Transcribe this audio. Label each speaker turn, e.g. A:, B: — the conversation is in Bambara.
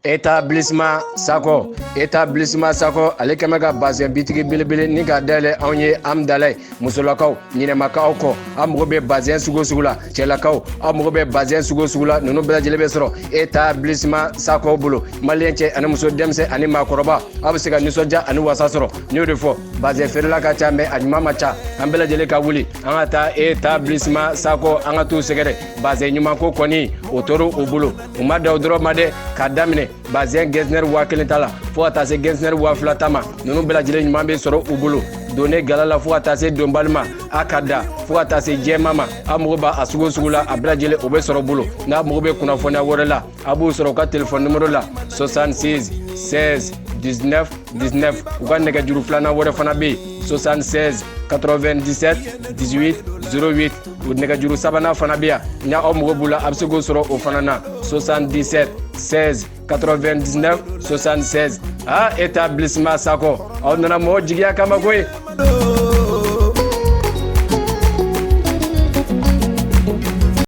A: Établissement Sako, Établissement Sako, ale kɛmɛ ka bazɛn bitigi belebele ni ka dayɛlɛ anw ye Amdalaye. Musolakaw, ɲinɛmakaw kɔ, aw mago bɛ bazɛn sugu o sugu la. Cɛlakaw, aw mago bɛ bazɛn sugu o sugu la, ninnu bɛɛ lajɛlen bɛ sɔrɔ Établissement Sako bolo. Maliyɛn cɛ ani muso, denmisɛn ani maakɔrɔba, aw bɛ se ka nisɔndiya ani wasa sɔrɔ. N y'o de fɔ, bazɛn feerela ka ca, mais a ɲuman ma ca. An bɛɛ lajɛlen ka wuli, an ka taa Établissement Sako, an ka t'u sɛgɛrɛ. Bazɛn ɲuman ko kɔni, o tora u bolo. U ma da o dɔrɔn ma dɛ, k'a daminɛ bazɛn Getzner 1000 ta la fo ka taa se Getzner 2000 ta ma, ninnu bɛɛ lajɛlen ɲuman bɛ sɔrɔ u bolo. Donne gala la fo ka taa se donbali ma, a ka da fo ka taa se jɛma ma, a mago b'a a sugu o sugu la, a bɛɛ lajɛlen o bɛ sɔrɔ bolo. N'a mago bɛ kunnafoniya wɛrɛ la, a b'u sɔrɔ u ka telefɔni nimoro la: 66 16 19 19. U ka nɛgɛjuru filanan wɛrɛ fana bɛ yen: 76 97 18 08. O nɛgɛjuru sabanan fana bɛ yan, ni aw mago b'u la, a bɛ se k'o sɔrɔ o fana na: 77 16 99 76. Ah, Établissement Sako, aw nana mɔgɔ jigiya kama koyi.